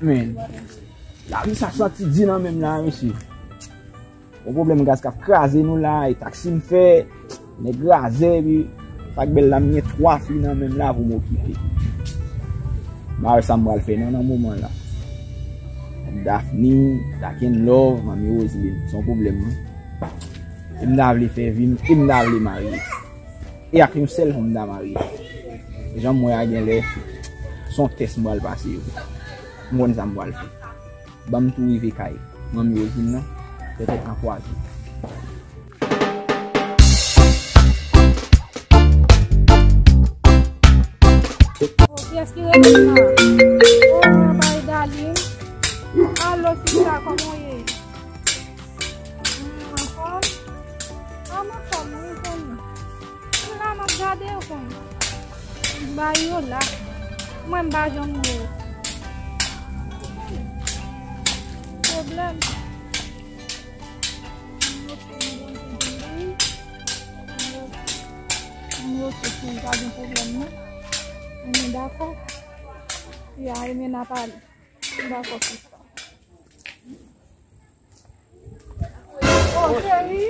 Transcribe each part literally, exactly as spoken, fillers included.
Men, lavi sa santi di nan men m la, mesye. Yon pwoblèm gaz k ap kraze nou la, e taksi m fè, nèg razè, epi sa k bèl la, m gen twa fi nan men m la pou m okipe. M pa wè sa m pral fè non nan moman la. Daphne, Dark and Love, Manmi Roseline, se yon pwoblèm, wi. E m ta vle fè vi m, e m ta vle marye. E ak yon sèl fanm m ta marye. E jan m wè a genlè, se yon tès m pral pase yo. M konn sa m pral fè. Ban m tou rive kay Manmi Roseline nan, petèt nan twa jou. Oh, kiyès ki rele m la? Oh, anmwey, darling. Alo, sista, kòman w ye? Hmm, anfòm? Ah, m anfòm, wi, zanmi. M la, m ap gade yo konn. M ba yo la. Mwen, m pa janm wè yo. Pwoblèm. Mwen, ok, si pa gen pwoblèm, non. Mwen, dakò. Ya, e men n a pale. M dakò, sista. Oh, cheri.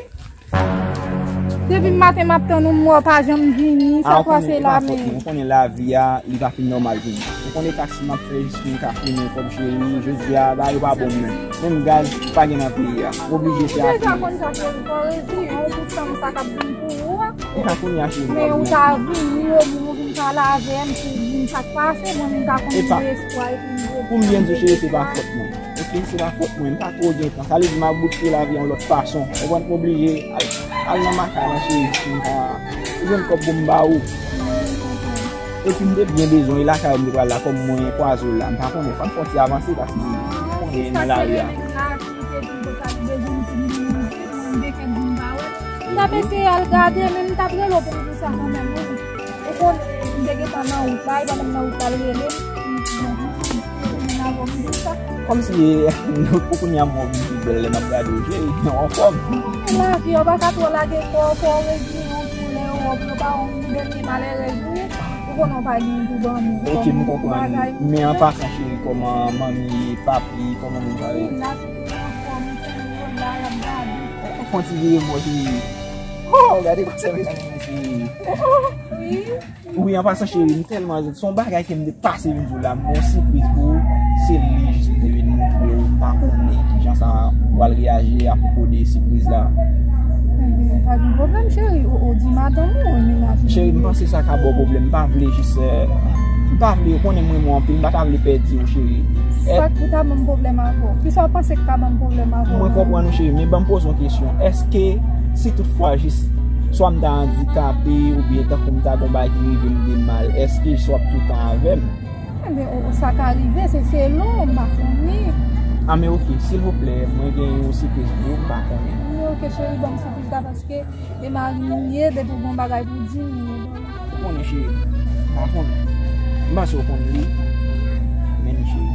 Depi maten m ap tann ou, m wè w pa janm vini. Sa k pase la menm? Ou konnen lavi a, li pa fin nòmal pou mwen. Ou konnen taksi m ap fè jis pou m ka fè men kòb, cheri. Jodi a, bagay yo pa bon menm. Menm gaz pa gen nan peyi a. M oblije fè ak li. Ou deja konn sa, cheri, fò w reziyen w pou sa k ap vin pou ou a. E pa kounye a, cheri. Men ou ta vini, ou vin, ou vin pale avè m, pou di m sa k pase, mwen menm m ta konn gen espwa epi m. Pou m byen di w, cheri, se pa fòt mwen. Ok, se pa fòt mwen, m pa twò gen tan. Sa vle di m ap boutse lavi a yon lòt fason. Ou konprann, m oblije al, al nan makaj la, cheri, pou m ka jwenn kòb pou m ba ou. Epi m te byen bezwen, e lakay ou m te pral la, kòm mwen kwaze w la, m pa konnen, fò n fè yon ti avanse, paske ou konnen nan lari a. M t ap eseye al gade, men m t ap rele w pou m di w sa kanmenm, wi. Ou konnen, m te gentan nan wout la, e pandan m nan wout la, l rele m. Kòmsi, pou kounye a, m wè w vin pi bèl lè m ap gade w, cheri, ou anfòm. Lavi, ou pa ka twò lage kò w, fò w reziyen w pou lè yo wè w, pou yo pa wè w yon dènye malerèz, wi. Ou konnen w pa gen pou ban moun. Ok, m konprann. Men an pasan, cheri, kòman manmi, papi, kòman moun sa yo? Wi, la, tout moun anfòm, tout moun la, y ap gade. Fè yon ti vire bò, cheri. Oh, gade konsève nan men mwen, cheri. Oh, oh, wi. Wi, an pasan, cheri, m tèlman, se yon bagay ke m te pase vin di w la, m gen yon sipriz pou ou. Se li jis m te vin montre w, m pa konnen kijan sa pral reyaji apwopo de sipriz la. Enben, pa gen pwoblèm, cheri. Ou, ou di madanm ou, ou mennaj ou. Cheri, m panse sa ka ba w pwoblèm. M pa vle jis, euh, m pa vle, ou konnen m renmen w anpil, m pa ta vle pèdi w, cheri. Sa k pou ta ban m pwoblèm avè w? Kisa w panse k ka ban m pwoblèm avè w? Mwen konprann ou, cheri, men ban m poze w yon kesyon. Èske si toutfwa jis swa m ta andikape oubyen tankou m ta gon bagay ki rive m de mal, èske jis w ap toutan avè m? Enben, o, o, sa ka rive, se selon, m pa konnen. Ah, men ok, silvouplè, mwen gen yon sipriz pou ou, m pa konnen. Men ok, cheri, ban m sipriz la, paske e mari m ou ye, depi w gon bagay pou di m, ou konnen, cheri. M pa konnen. M panse w konn li. Men li, cheri.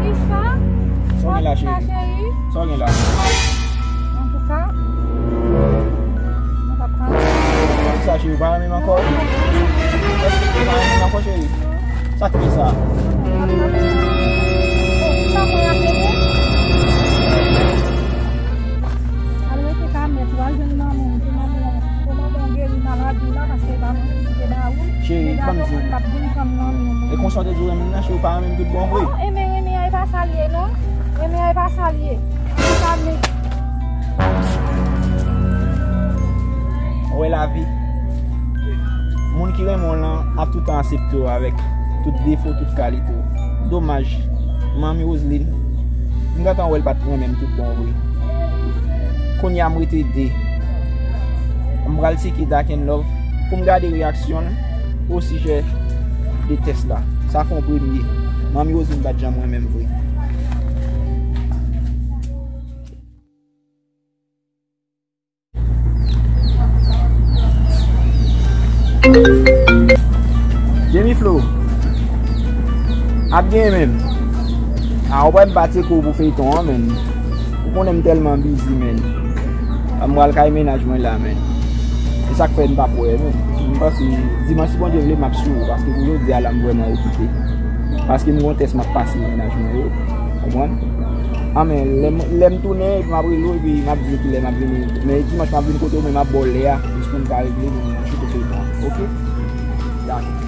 Kisa? Sa w gen la, cheri? Sa w gen la? Antouka, mwen p ap ka. Sa, cheri, ou pa renmen m ankò? Èske ou pa renmen m ankò, cheri? Sa k fè sa? Al rete ka mèt, w al jwenn manman w, pou manman w, pou manman w geri maladi w la, paske e pa manman ki te ba ou l. Cheri, ban m di w. E konsa w te di w renmen m nan, cheri, ou pa renmen m tout bon vre? Oh, renmen, renmen an, e pa sa l ye, non. Renmen an, e pa sa l ye. Ou wè lavi? Moun ki renmen w lan ap toutan aksepte w avèk tout defo, tout kalite w. Domaj, manmi Roseline, m gentan wè l pa t renmen m tout bon vre. Kounye a m rete de. M pral tcheke Dark and Love pou m gade reyaksyon l osijè de tès la. Sa fè yon premye. Manmi Roseline pa t janm renmen m vre. Jemmy Flo. Ap gen menm. A, ou pa m pa tcheke w pou feyton an, menn. Ou konnen m tèlman bizi, menn. M pral kay mennaj mwen la, menn. Se sa k fè n p ap wè, menn. M panse dimanch, si Bondye vle, m ap sou ou, paske pou jodi a la, m vrèman okipe. Paske m gon tès m ap pase mennaj mwen yo. Konprann? A, men, lè m, lè m tounen, epi m ap rele w, epi m ap di w kilè m ap vini. Men dimanch, m ap vin kote w, men m ap ba w lè a, jis pou n ka regle, pou n choute feyton an. Oke? Dakò.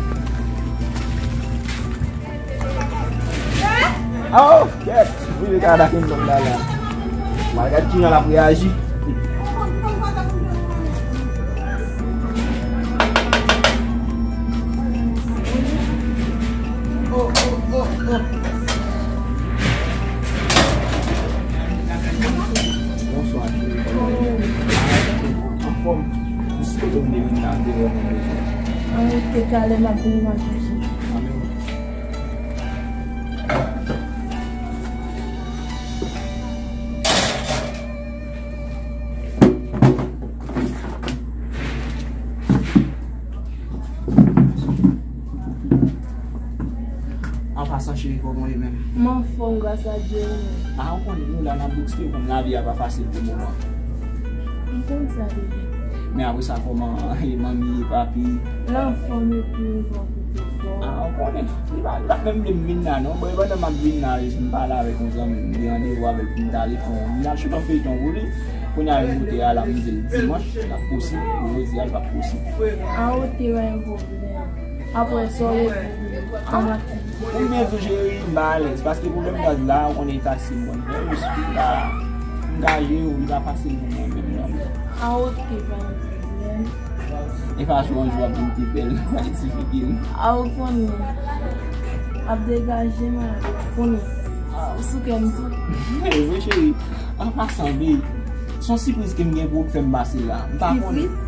Oh, kèt! Wi, le gada fin nòm la la. Mwen gad kijan l ap reyaji. Bonswa, cheri, kòman w ye? Anfòm. Jis kote m te vin la, m te vrèman bezwen. Ann rete talè, m ap vin manje. Ann. An pasan, cheri, kòman w ye menm? M anfòm, gras a Dye, wi. A, ou konnen nou la n ap boukste, ou konn lavi a pa fasil pou moman. M konn sa deja. Men apre sa, kòman manmi, papi? L anfòm epi l bon kote fò. A, ou konnen. Li pa, li pa menm vle m vin la, non. Bon, e pandan m ap vin la, jis m pale avèk yon zanmi m, m gen randevou avè l pou m t ale fè yon, m t al choute yon feyton pou li. Kounye a, menm kote a la, m di l dimanch, l ap posib. Pou jodi a, l p ap posib. A, oke, pa gen pwoblèm. Apre sa, w revini. Kòman ti Ou byen di w, cheri, m pa alèz, paske pwoblèm gaz la, ou konnen e taksi m konn fè, m esplike la, m gaje w, li pa fasil pou mwen menm non. A, oke, pa gen pwoblèm. E fache w yon jou w ap vin pi bèl, w ap ti figi m. A, ou konnen. Ap degaje m, konnen. Ou sou kè m tou. E vre, cheri. An pasan, babe. Se yon sipriz ke m gen pou w k fè m pase la. M pa konnen. Sipriz?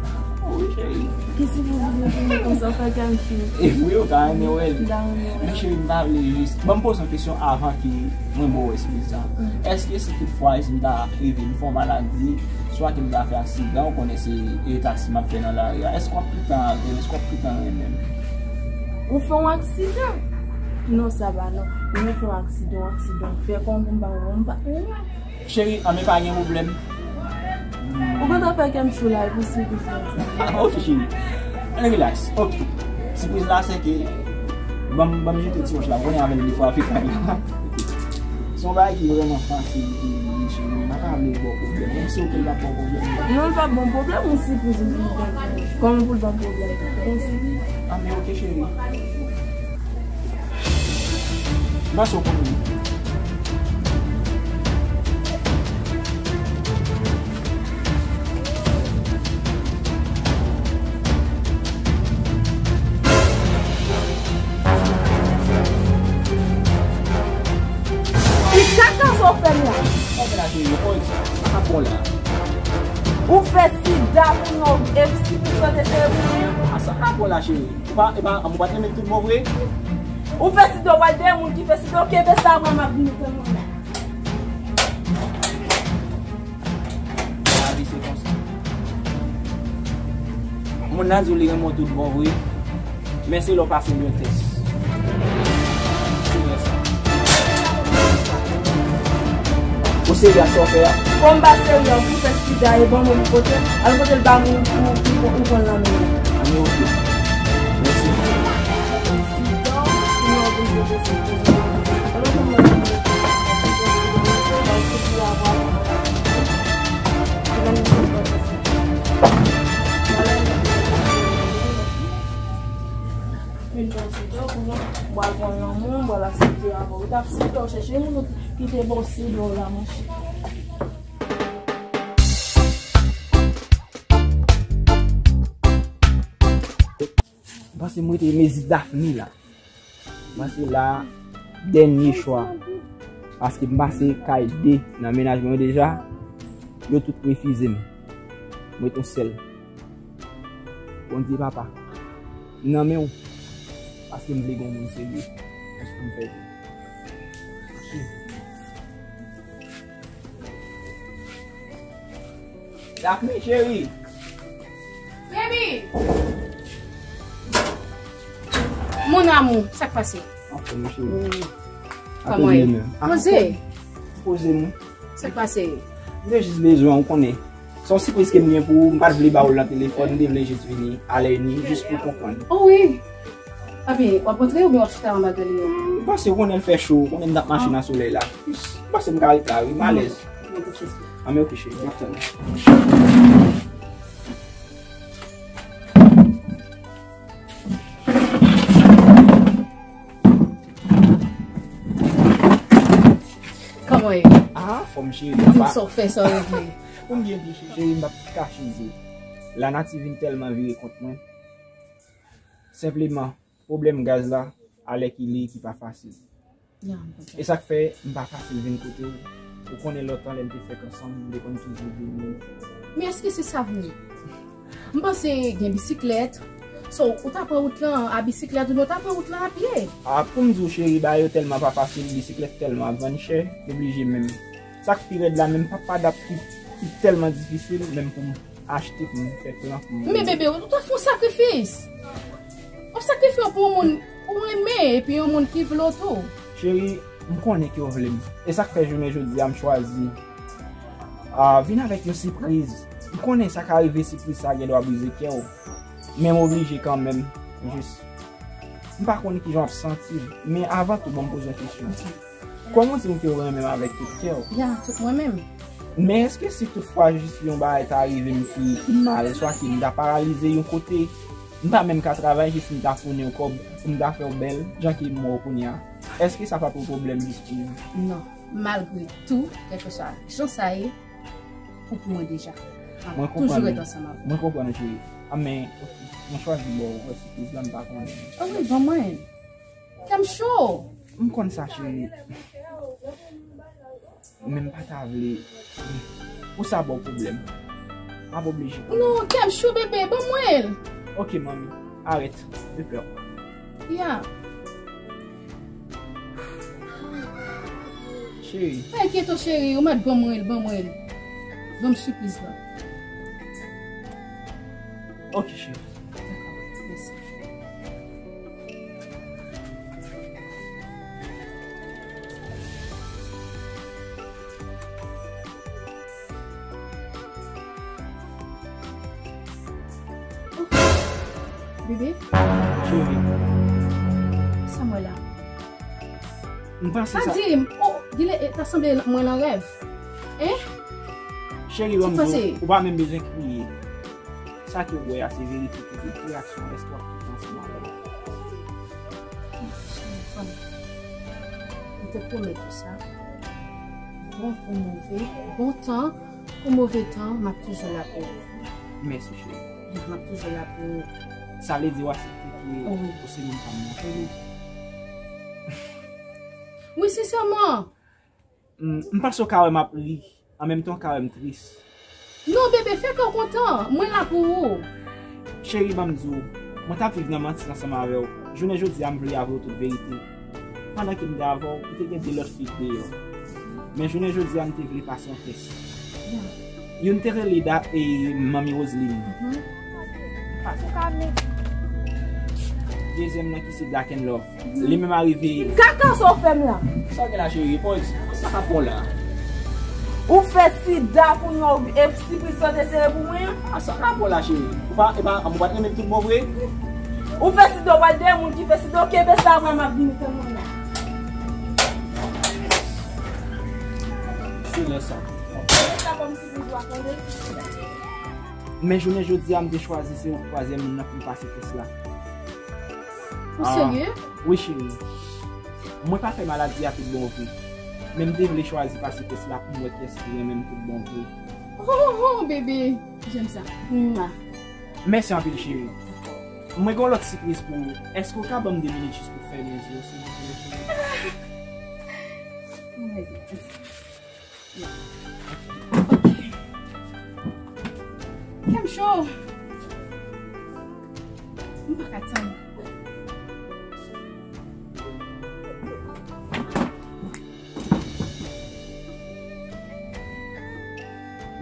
Wi, cheri. Ki sipriz ou gen pou mwen konsa, w fè kè m cho? E vre, ou ta renmen wè l. M ta renmen wè l. Men cheri, m ta vle jis. Ban m poze yon kesyon avan ke mwen ba w sipriz sa. Mm. Èske si toutfwa, si m ta rive, m fè yon maladi, swa ke m ta fè aksidan, ou konnen se e taksi m ap fè nan lari a, èske w ap toutan avè m? Èske w ap toutan renmen m? Ou fè yon aksidan? Non, sa va non. Ou fè yon aksidan, aksidan. Fè kòm pou m pa wè w, m pa renmen w. Cheri, an men pa gen pwoblèm. Ou gentan fè kè m cho la, epi sipriz la. Ah, ok, cheri. Ann relax. Ok. Sipriz la, se ke, ban m, ban m jete ti wòch la. Ou konnen avè l defwa, fè kay la. Se yon bagay ki vrèman fasil pou li, cheri. M pa ta vle ba w pwoblèm. Menm si ok, l p ap ba w pwoblèm. Non, l p ap ba w pwoblèm, yon sipriz, yon sipriz. Kòman pou l ba m pwoblèm? Yon sipriz. Ah, men ok, cheri. M panse w konn li. Li kaka sa w fè m la. Sa w fè la, cheri? Yo, sa pa bon la. Ou fè sida pou nou, e si pou sante se pou nou. A, sa pa bon la, cheri. Ou pa, e pa, ou pa t renmen tout bon vre? Ou fè sida, ou pral dèyè moun ki fè sida, ou kenbe sa, mwen, m ap vin tann mwen la. Lavi se konsa. Moun nan di w li renmen w tout bon vre, men se lè w pase l yon tès. Se vrè sa. Ou serye ak sa w fè a? Bon, m pa serye, ou fè sida, e bon, mwen, kote, al kote l ba moun pou, pou, pou, pou pran l nan men. Ann, ok. Mèsi. Mwen pral pran yon moun, mwen pral aksepte avè w. Ou t aksepte w chèche moun ki te ba w sida w la, monchè. M panse m rete mezi Daphne la. M panse la, dènye chwa. Paske m pase kay de nan mennaj mwen yo deja. Yo tout refize m. M ret yon sèl. Bondye papa, m nan men w. Paske m vle gen yon moun serye. Jis pou m fè. Daphne, cheri. Baby! Mon amour, sa k pase? Anfòm, cheri. Kòman ye? Poze. Poze m. Sa k pase? M te jis bezwen, ou konnen. Se yon sipriz ke m gen pou ou, m pa t vle ba ou l nan telefòn, m te vle jis vini alè ni, jis pou konprann. Oh wi. Ebyen, w ap rantre oubyen w ap chita anba galye a? M panse ou konnen l fè cho, ou konnen m t ap mache nan solèy la. M panse m ka ret la, wi, m alèz. Anben, ok, cheri, m ap tann ou. Kòman ye? Ah, anfòm, cheri. Di m sa w fè, sa w regle. Pou m byen di, cheri, m p ap kache di w. Lanati vin tèlman vire kont mwen. Senpleman, pwoblèm gaz la, alèkile ki pa fasil. E sa k fè m pa fasil vin kote w. Ou konnen lòt tan lè n te fèk ansanm, m te konn toujou vini. Men èske se sa vre? M panse gen bisiklèt. So, ou ta pran wout lan a bisiklèt oubyen ou ta pran wout lan a pye? A, pou m di w, cheri, bagay yo tèlman pa fasil, bisiklèt tèlman ap vann chè, m oblije menm. Sa k pi rèd la, menm papa dat ki, ki tèlman difisil, menm pou m achte pou m fè plan pou m. Men bebe, ou ta fè yon sakrifis. W ap sakrifye w pou yon moun ou renmen, epi yon moun ki vle w tou. Cheri, m konnen ke w vle m. E sa k fè jounen jodi a m chwazi, a, vin avèk yon sipriz. M konnen sa ka rive, sipriz sa gen dwa brize kè w. Men m oblije kanmenm. Jis, m pa konn kijan w ap santi w. Men avan tou, ban m poze yon kesyon. Kòman w di m ke w renmen m avèk tout kè w? Ya, tout mwen menm. Men èske si toutfwa jis yon bagay ta rive m ki, ki mal, swa ke m ta paralize yon kote, m pa menm ka travay, jis m ta founi w kòb pou m ta fè w bèl, jan ke m wè w kounye a, èske sa p ap yon pwoblèm jis pou ou? Non, malgre tou, kèlkeswa jan sa ye, ou pou mwen deja. M ap toujou ret ansanm avè w. Mwen konprann ou, cheri. A, men, ok, mwen chwazi ba w yon sipriz la, m pa konnen. A wi, ban mwen. Kè m cho. M konn sa, cheri. Men m pa ta vle pou sa ba w pwoblèm. M ap oblije. Non, kè m cho, bebe, ban mwen l. Ok, manmi. Arèt. De pè. Ya. Cheri. Pa enkyete w, cheri. Ou mèt ban mwen l, ban mwen l. Ban m sipriz la. Ok, cheri. Dakò, mèsi. Bebe? Cheri. Sa m wè la? M panse sa. Sa di m, oh, genlè, e, ta sanble mwen nan rèv. Hein? Cheri, ban m di w, ou pa menm bezwen kriye. Sa ke w wè a se verite, tout reyaksyon, èske w ap kite ansanm avè l? M te pwomèt ou sa. Bon kou move, bon tan kou move tan, m ap toujou la pou ou. Mèsi, cheri. M ap toujou la pou ou. Sa vle di w aksepte ke ou se nonm pa m nan? Wi. Wi, sensèman. M, m panse w ka wè m ap ri, an menm tan w ka wè m tris. Non, bebe, fè kè w kontan. Mwen la pou ou. Cheri, ban m di w, mwen t ap viv nan manti ansanm avè w. Jounen jodi a, m vle avwe w tout verite. Pandan ke m te avè w, m te gen de lòt fi deyò. Men jounen jodi a, m te vle pase yon tès. Youn te rele Da, e, Manmi Roseline. Dezyèm nan ki se Black and Love. Li menm arive. Kaka sa w fè m la? Sa w gen la, cheri? Pòz. Sa k ap fè w la? Ou fè sida pou nou, e sipriz sante sere pou mwen an? A, sa k ap fè w la, cheri? Ou pa, e pa, ou pa t renmen m tout bon vre? Ou fè sida, w al dèyè moun ki fè sida, kenbe sa, mwen m ap vini tann mwen la. Se lè sa. Kenbe sa kòm sipriz ou a tande. Men jounen jodi a, m te chwazi se ou twazyèm moun nan pou m pase tès la. Ou serye? Wi, cheri. Mwen pa fè maladi a tout bon vre. Men m te vle chwazi pase tès la pou m wè kiyès ki renmen m tout bon vre. Oh, oh, oh, bebe. J'aime ça. Mwa. Mèsi anpil, cheri. Mwen gen yon lòt sipriz pou ou. Èske w ka ban m de minit jis pou fèmen zye w, silvouplè, cheri? Oh my God. Ok. Kè m cho. M pa ka tann.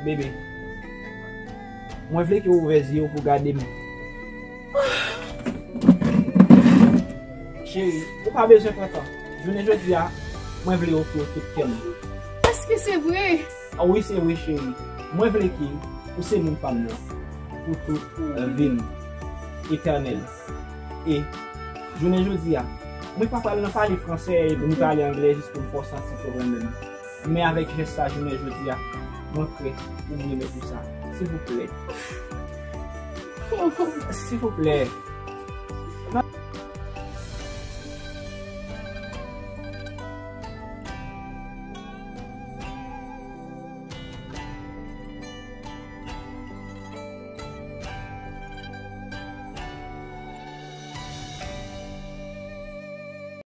Bebe, mwen vle ke w ouvè zye w pou gade m. Cheri, ou pa bezwen pran tan. Jounen jodi a, mwen vle ofri w tout kè m. Èske se vre? A wi, se vre, cheri. Mwen vle ke ou se moun pa m nan pou tout vi m etènèl. E jounen jodi a, mwen pa pral nan pale fransè epi m pale anglè jis pou m fè w santi ke w renmen m. Men avèk jès sa jounen jodi a, mwen prè pou m remèt ou sa. Silvouplè. Silvouplè.